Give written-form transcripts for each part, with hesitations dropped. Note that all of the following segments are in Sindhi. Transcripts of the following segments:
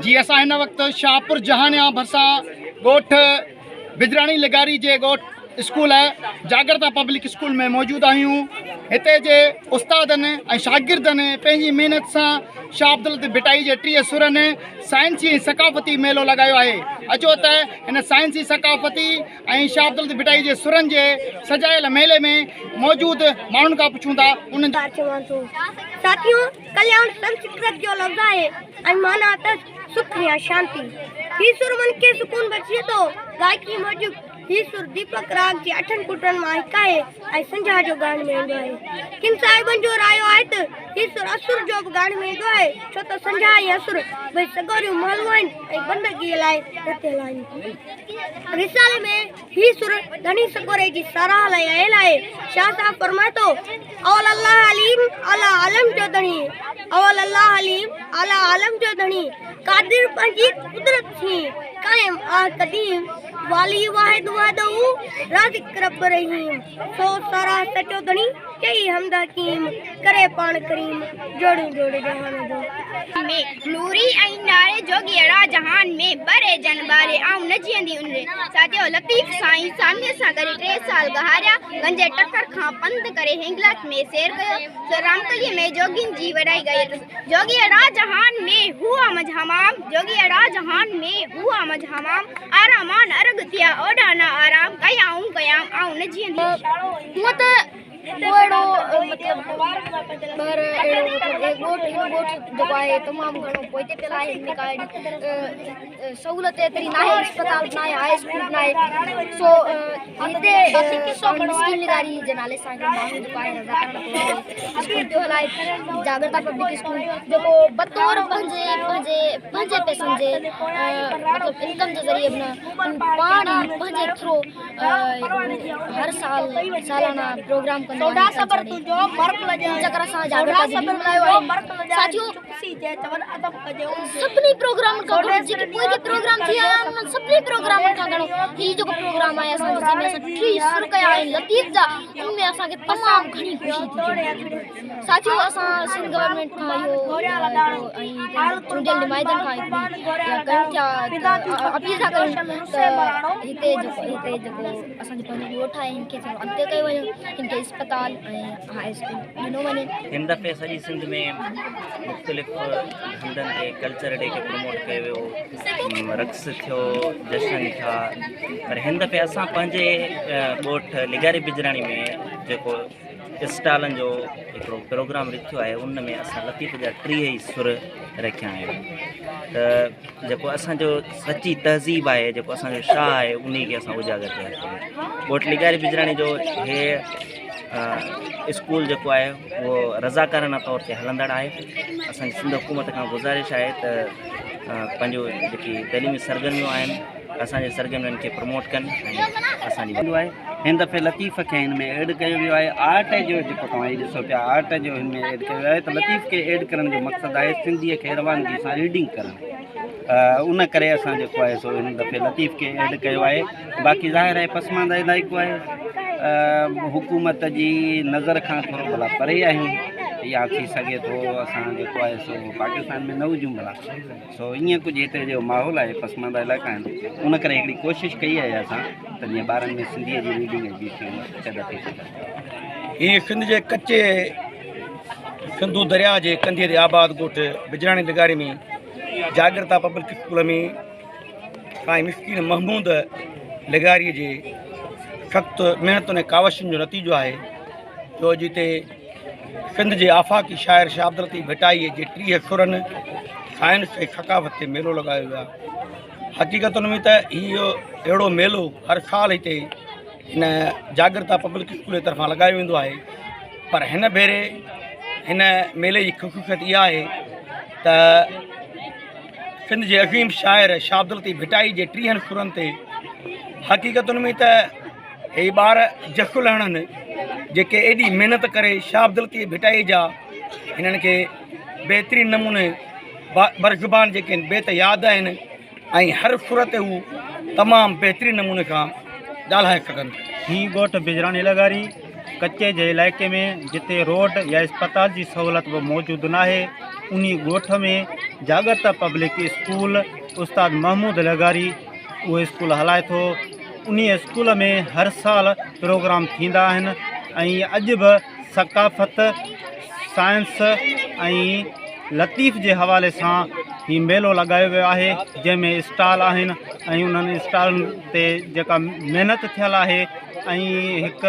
جي اسان هن وقت شاهپور جهانيان ڀرسان ڳوٺ بجراڻي لغاري جي ڳوٺ اسڪول جاڳرتا پبلڪ اسڪول ۾ موجود آهيون. هتي جي استادن ۽ شاگردن پنهنجي محنت سان شاهه عبداللطيف ڀٽائي جي 30 سرن سائنسي ۽ ثقافتي ميلو لڳايو آهي. اچو ته هن سائنسي ثقافتي ۽ شاهه عبداللطيف ڀٽائي جي سرن جي سجايل ميلي ۾ موجود ماڻهن کان پڇون ٿا انهن ڪار چوان ٿو. ساٿيو! ڪلياڻ سنسڪرت جو لفظ آهي ۽ معنيٰ اٿس سک يا شانتي. هي سر من کي سڪون بخشي ٿو. گائڪي موجب هي سر ديپڪ راڳ جي اٺن پٽن مان هڪ آهي ۽ سنجها جو ڳائڻ ۾ ايندو آهي. ڪن صاحبن جو رايو آهي ته هي سر اسر جو به ڳائڻ ۾ ايندو آهي، ڇو ته سنجها ۽ اسر ٻئي سڳوريون مهلون آهن ۽ بندگيء لاء رٿيل آهن. رسالي ۾ هي سر ڌڻي سڳوري جي ساراهه لاء آيل آهي. شاهه صاحب فرمائي ٿو، اول الله عليم اعليٰ عالم جو ڌڻي، اول الله عليم اعليٰ عالم جو ڌڻي، قادر پنهنجي قدرت سين، قائم آه قديم، والي واحد وحده، رازق رب رحيم، سو ساراهه سچو ڌڻي، چئي حمد حڪيم، ڪري پاڻ ڪريم، جوڙيون جوڙ جهان جو. ۾ نوري ۽ ناري جوڳيئڙا جهان ۾ ٻري جن ٻاري آئون نه جيئندي ان ري ساٿيو لطيف سائين ساميء سان گڏ ٽي سال گهاريا گنجي ٽڪر کان پنڌ ڪري هنگلاچ ۾ سير ڪيو سو رامڪليء ۾ جوڳين جي وڏائي ڳائي اٿس جوڳيئڙا جهان ۾ هئا منجهه حمام جوڳيئڙا جهان ۾ هئا منجهه حمام آرامان ارڳ ٿيا اوڏا نه آرام ڪيائون قيام آئون نه جيئندي. هونء ته پوء اهڙو مطلب ٻهر اهڙو مطلب هي ڳوٺ هن ڳوٺ جيڪو آهي تمام گهڻو پوئتي پيل آهي هن ۾ ڪا اهڙي سهولت ايتري ناهي اسپتال به ناهي هاء اسڪول به ناهي سو هتي مسڪين لغاري جي نالي سان هڪڙو ماڻهو جيڪو آهي رضاڪارانه طور تي اسڪول پيو هلائي جاڳرتا پبلڪ اسڪول جيڪو بطور پنهنجي پنهنجي پنهنجي پئسن جي مطلب انڪم جي ذريعي به نه پاڻ ئي پنهنجي ٿرو هر سال سالانه پروگرام ڪندو آهي چڪر اسان جاڳرتا جي ڏينهن ملهايو آهي ساٿيو سڀني پروگرامن کان گهڻو جيڪي پوء جي پروگرام ٿي آيا آهن انهن سڀني پروگرامن کان گهڻو هي جيڪو پروگرام آهي اسان جو جنهن ۾ اسان 30 سر ڪيا آهن لطيف جا ان ۾ اسان کي تمام گهڻي خوشي ٿي ساٿيو اسان سنڌ گورنمينٽ کان اهو ۽ چونڊيل نمائندن کان هڪڙي اها ڪيون ٿا ته اپيل ٿا ڪيون ته هتي جيڪو هتي جيڪو اسان جو پنهنجو ڳوٺ آهي هن کي ٿورو اڳتي ڪيو وڃي هن کي اسپتال ۽ هاء اسڪول ڏنو وڃي. هن دفعي سڄي سنڌ ۾ مختلف هنڌن تي ڪلچر ڊي کي پروموٽ ڪيو ويو، رقص ٿيو، جشن ٿيا، پر هن دفعي اسان پنهنجي ڳوٺ لغاري بجراڻي ۾ جيڪو اسٽالن جو هڪڙو پروگرام رٿيو آهي ان ۾ اسان لطيف جا 30 ئي سر رکيا آهن ته جيڪو اسانجو سچي تهذيب آهي جيڪو اسانجو شاهه آهي ان کي اسان اجاگر ڪياسي ڳوٺ لغاري بجراڻي جو هي اسڪول جيڪو آهي اهو رضاڪارانه طور تي هلندڙ آهي اسانجي سنڌ حڪومت کان گذارش آهي ته پنهنجو جيڪي تعليمي سرگرميون آهن اسان جي سرگرمين کي پروموٽ ڪن ۽ اسان جي آهي هن دفعي لطيف کي هن ۾ ايڊ ڪيو ويو آهي آرٽ جو جيڪو توهان هي ڏسو پيا آرٽ جو هن ۾ ايڊ ڪيو ويو آهي ته لطيف کي ايڊ ڪرڻ جو مقصد آهي سنڌيء کي روانگي سان ريڊنگ ڪرڻ ان ڪري اسان جيڪو آهي سو هن دفعي لطيف کي ايڊ ڪيو آهي باقي ظاهر آهي پسمانده علائقو آهي حڪومت جي نظر کان ٿورو ڀلا پري آهيون يا ٿي سگهي ٿو اسان جيڪو آهي سو پاڪستان ۾ نه هجون ڀلا سو ائين ڪجهه هتي جو ماحول آهي پسمانده علائقا آهن ان ڪري هڪڙي ڪوشش ڪئي آهي اسان ته جيئن ٻارن ۾ سنڌيء جي ريڊنگ جي شيون پيدا ٿي سگهن. هي سنڌ جي ڪچي سنڌو درياء جي ڪنڌيء تي آباد ڳوٺ بجراڻي لغاري ۾ جاڳرتا پبلڪ اسڪول ۾ سائين مسڪين محمود لغاري جي سخت محنتن ۽ ڪاوشن جو نتيجو آهي جو اڄ هتي سنڌ جي آفاقي شاعر شاهه عبداللطيف ڀٽائيء جي 30 سرن سائنس ۽ ثقافت تي ميلو لڳايو ويو آهي. حقيقتن ۾ ته هي اهڙو ميلو هر سال هتي هن جاڳرتا پبلڪ اسڪول جي طرفان لڳايو ويندو آهي پر هن ڀيري هن ميلي جي خصوصيت اها آهي ته سنڌ جي عظيم شاعر شاهه عبداللطيف ڀٽائي جي ٽيهن سرن تي حقيقتن ۾ ته هي ٻار جس لهڻن جيڪي ايڏي محنت ڪري شاهه عبداللطيف ڀٽائي جا هنن کي بهترين نموني برزبان جيڪي بيت ياد آهن ۽ هر سر تي هو تمام بهترين نموني کان ڳالهائي سگهن ٿا. هي ڳوٺ بجراڻي لغاري ڪچي جي علائقي ۾ جتي روڊ يا اسپتال جي سهولت به موجود ناهي انهي ڳوٺ ۾ جاڳرتا پبلڪ اسڪول استاد محمود لغاري اهو اسڪول هلائي ٿو انهي اسڪول ۾ هر سال پروگرام ٿيندا آهن ۽ اڄ به ثقافت سائنس ۽ لطيف جي حوالي سان هي ميلو لڳايو ويو آهي جنهن ۾ اسٽال آهن ۽ انهن اسٽالن تي جيڪا محنت ٿيل آهي ۽ هڪ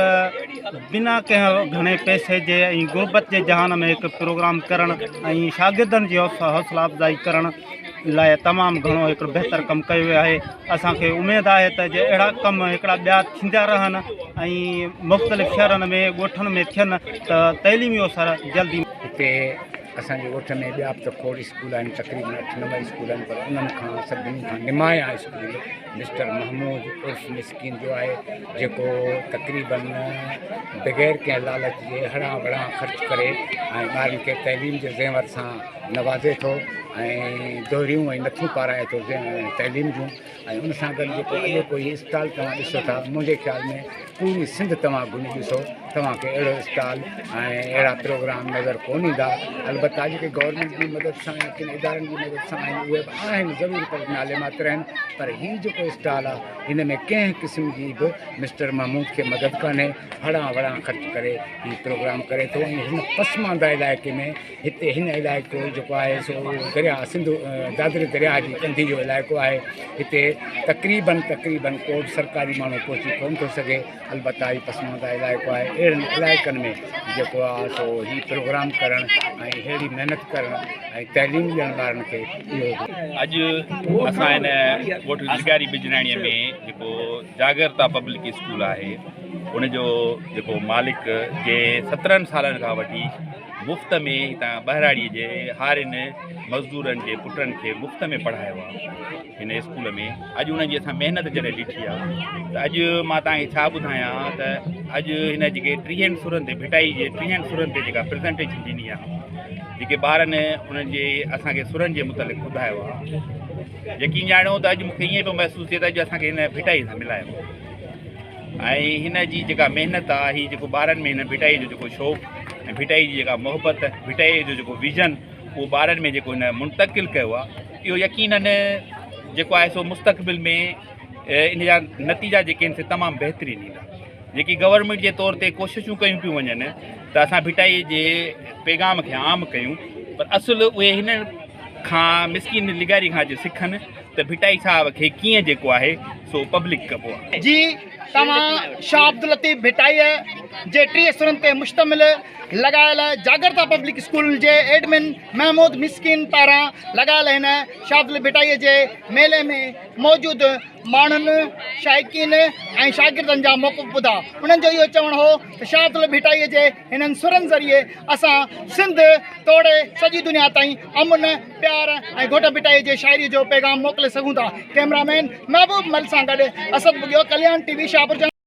بنا ڪنهن گهڻي پئسي جي ۽ غربت جي جهان ۾ هڪ پروگرام ڪرڻ ۽ شاگردن جي حوصلا افزائي ڪرڻ لاء تمام گهڻو هڪڙو بهتر ڪم ڪيو ويو آهي اسانکي اميد آهي ته جي اهڙا ڪم هڪڙا ٻيا ٿيندا رهن ۽ مختلف شهرن ۾ ڳوٺن ۾ ٿين ته تعليمي اوسر جلدي هتي اسان جي ڳوٺ ۾ ٻيا به ته کوڙ اسڪول آهن تقريبن اٺ نو اسڪول آهن پر انهن کان سڀني کان نمايان اسڪول مسٽر محمود عرف مسڪين جو آهي جيڪو تقريبن بغير ڪنهن لالچ جي هڙان وڙان خرچ ڪري ۽ ٻارن کي تعليم جي زيور سان نوازي ٿو ۽ دوريون ۽ نٿون پارائي ٿو تعليم جون ۽ ان سان گڏ جيڪو اڄوڪو هي اسٽال توهان ڏسو ٿا منهنجي خيال ۾ پوري سنڌ توهان گهمي ڏسو توهان کي اهڙو اسٽال ۽ اهڙا پروگرام نظر ڪون ايندا البته جيڪي گورنمينٽ جي مدد سان يا ڪن ادارن جي مدد سان آهن اهي به آهن ضرور پر نالي ماتر آهن پر هي جيڪو اسٽال آهي هن ۾ ڪنهن قسم جي به مسٽر محمود کي مدد ڪانهي هڙان وڙان خرچ ڪري هي پروگرام ڪري ٿو ۽ هن پسمانده علائقي ۾ هتي هن علائقو جيڪو آهي سو درياء سنڌو دادري درياء جي ڪنڌي جو علائقو آهي هتي تقريبن تقريبن ڪو به سرڪاري ماڻهو پهچي ڪونه ٿو سگهي البته هي پسمانده علائقو آهي اهڙن علائقن ۾ جيڪو آهي سو هي پروگرام ڪرڻ ۽ ههڙي محنت ڪرڻ ۽ تعليم ڏيڻ ٻارن کي اهو اڄ اسان هن ڳوٺ لغاري بجراڻي ۾ جيڪو جاڳرتا پبلڪ اسڪول آهي ان جو جيڪو مالڪ جي سترهن سالن کان وٺي مفت ۾ هتان ٻهراڙي جي هارين مزدورن جي پٽن کي مفت ۾ پڙهايو آهي هن اسڪول ۾ اڄ انهن جي اسان محنت جڏهن ڏٺي آهي ته اڄ مان توهان کي ڇا ٻڌايان ته اڄ هن جيڪي ٽيهن سرن تي ڀٽائي جي ٽيهن سرن تي جيڪا پرزنٽيشن ڏني آهي جيڪي ٻارن انهن جي اسانکي سرن جي متعلق ٻڌايو آهي يقين ڄاڻو ته اڄ مونکي ائين پيو محسوس ٿئي ته اڄ اسانکي هن ڀٽائي سان ملايو ۽ هن جي جيڪا محنت آ هي جيڪو ٻارن ۾ هن ڀٽائي جو جيڪو شوق ۽ ڀٽائي جي جيڪا محبت ڀٽائي جو جيڪو ويزن اهو ٻارن ۾ جيڪو هن منتقل ڪيو آ اهو يقينن جيڪو آهي سو مستقبل ۾ ان جا نتيجا جيڪي آهن سي تمام بهترين ايندا جيڪي گورنمينٽ جي طور تي ڪوششون ڪيون پيون وڃن ته اسان ڀٽائي جي پيغام کي عام ڪيون پر اصل اهي هن کان مسڪين لغاري کان اچي سکن ته ڀٽائي صاحب کي ڪيئن جيڪو آهي سو پبلڪ ڪبو آهي. جي توهان شاهه عبداللطيف ڀٽائيء جي 30 سرن تي مشتمل لڳايل جاڳرتا پبلڪ اسڪول جي ايڊمن محمود مسڪين پاران لڳايل هن شاهه عبداللطيف ڀٽائيء جي ميلي ۾ موجود ماڻهن، شائقين ۽ شاگردن جا موقف ٻڌا. انهن جو اهو چوڻ هو ته شاهه عبداللطيف ڀٽائيء جي هنن سرن ذريعي اسان سنڌ توڙي سڄي دنيا تائين امن، پيار ۽ گهوٽ ڀٽائيء جي شاعريء جو پيغام موڪلي سگهون ٿا. ڪئميرا مين محبوب مل سان گڏ اسد ٻگهيو، ڪلياڻ ٽي وي، شاهپور.